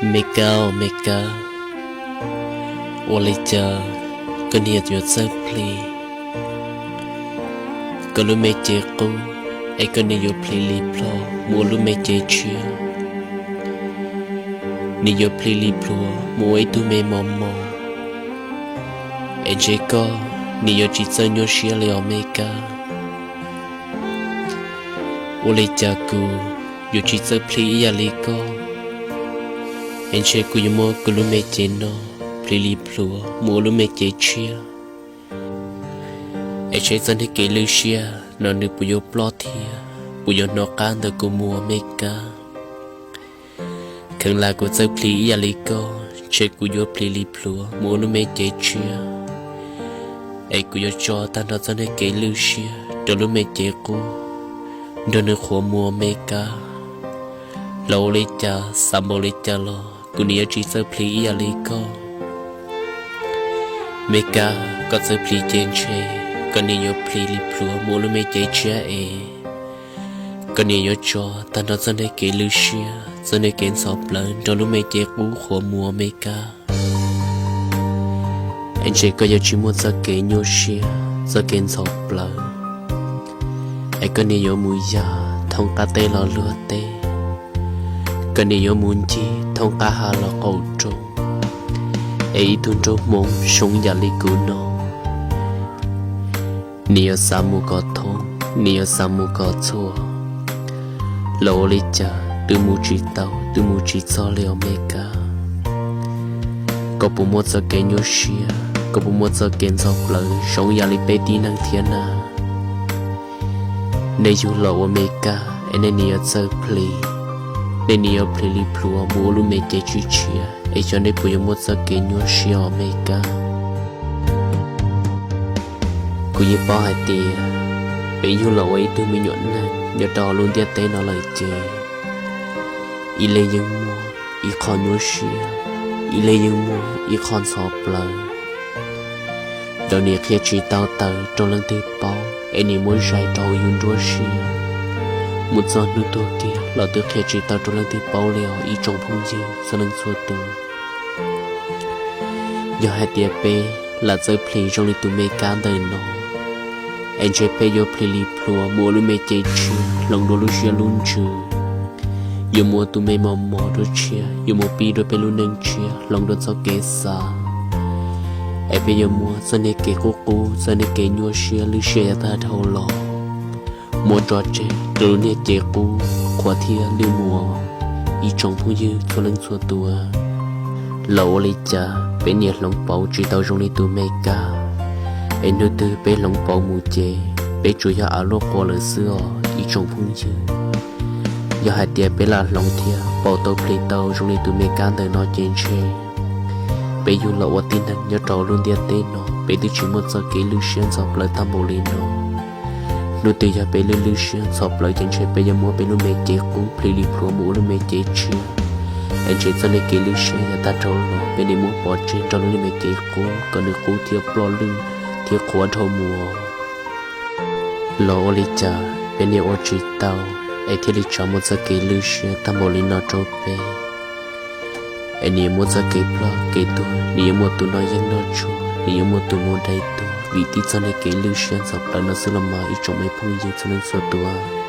Me Kab, me Kab, ua li cas koj niam yuav txawj plhis koj lub me cev qub, es koj niam yuav plhis li plhuav mus ua lub me cev tshiab? Niam yuav plhis li plhuav mus ua ib tug me mos mos, es ntshe koj niam yuav tsis txawj nyuaj siab li os me Kab. Ua li cas kuv yuav tsis txawj plhis ib yam li koj, es ntshe kuv yuav muab kuv lub me cev no plhis li plhuav mus ua lub me cev tshiab, es saib txoj niag kev lwj siab no nws puas yuav ploj thiab puas yuav hnov qab ntawm kuv mus me Kab. Kheev lam kuv txawj plhis ib yam li koj, ntshe kuv yuav plhis li plhuav mus ua lub me cev tshiab, es kuv yuav tso tag nrho txoj niag kev lwj siab rau lub me cev qub, nrog nws qhuav mus me Kab. Los ua li cas xav npaum li cas los kuv niam yuav tsis txawj plhis ib yam li koj. Me Kab, koj txawj plhis ces ntshe koj niam yuav plhis li plhuav mus ua lub me cev tshiab es koj niam yuav tso tag nrho txoj niag kev lwj siab, txoj niag kev ntxhov plawv nrog lub me cev qub qhuav mus me Kab. Es ntshe koj yuav tsis muaj txoj kev nyuaj siab, txoj kev ntxhov plawv, es koj niam yuav mus yam thoob qab teb los luag teb, koj niam yuav mus ncig thoob qab hav los qaum roob, es ib tug nraug hmoob zoo yam li kuv no, niam yuav xav mus kom thoob, niam yuav xav mus kom txhua, los ua li cas twb mus tsis tau, twb mus tsis txog li os me Kab. Koj puas muaj txoj kev nyuaj siab, koj puas muaj txoj kev ntxhov plawv zoo yam li peb tib neeg thiab na? Nej yug los ua me Kab es nej niam yuav txawj plhis, nej niam yuav plhis li plhuav mus ua lub me cev tshiab tshiab, es xyov nej puas yuav muaj txoj kev nyuaj siab os me Kab. Kuv yeej paub hais tias peb yug los ua ib tug me nyuam neeg nyob rau hauv lub ntiaj teb no lawm ces ib leeg yeej muaj ib qho nyuaj siab, ib leeg yeej muaj ib qho ntxhov plawv. Thaum niam qhia tsis tau tawm rau leej twg paub es niam muab zais rau hauv yus nruab siab, mus txog hnub tuag kiag los twb qhia tsis tau rau leej twg paub li os ib tsoom phooj ywg txhua leej txhua tus. Yog hais tias peb lam txawj plhis zoo li tus me Kab ntawm no, es ntshe peb yuav plhis li plhuav mus ua lub me cev tshiab hloov dua lub siab lub ntsws, yuav mus ua tus me mos mos dua tshiab, yuav mus pib dua peb lub neej tshiab hloov dua txoj kev xav, es peb yuav muaj txoj niag kev qub qub, txoj niag kev nyuaj siab lwj siab yav tag dhau los muab tso tseg rau lub niag cev qub qhuav thiab lwj mus os ib tsoom phooj ywg txhua leej txhua tus. Los ua li cas peb niam hloov pauv tsis tau zoo li tus me Kab, es hnub twg peb hloov pauv mus ces peb tsuas yog av luaj qua lawm xwb os ib tsoom phooj ywg. Yog hais tias peb lam hloov thiab pauv tau plhis tau zoo li tus me Kab ntawm no ces ntshe peb yug los ua tib neeg nyob rau lub ntiaj teb no peb twb tsis muaj txoj kev lwj siab ntxhov plawv tag npaum li no. Hnub twg yog peb lwj lwj siab ntxhov plawv ces ntshe peb yuav muab peb lub me cev qub plhis li plhuav mus ua lub me cev tshiab, es ntshe txoj niag kev lwj siab yav tag dhau los peb niam muab pov tseg nrog lub niag me cev qub kom nws qub thiab ploj lwj thiab qhuav dhau mus. Los ua li cas peb niam ua tsis tau es thiaj li tso muaj txoj kev lwj siab tag npaum li no rau peb, es nws yuav muaj txoj kev ploj kev tuag, nws yuav muaj tus noj yeeb noj tshuaj, nws yuav muaj tus mus dai tuag vim tib txoj niag kev lwj siab ntxhov plawv no xwb los mas ib tsoom me phooj ywg txhua leej txhua tus.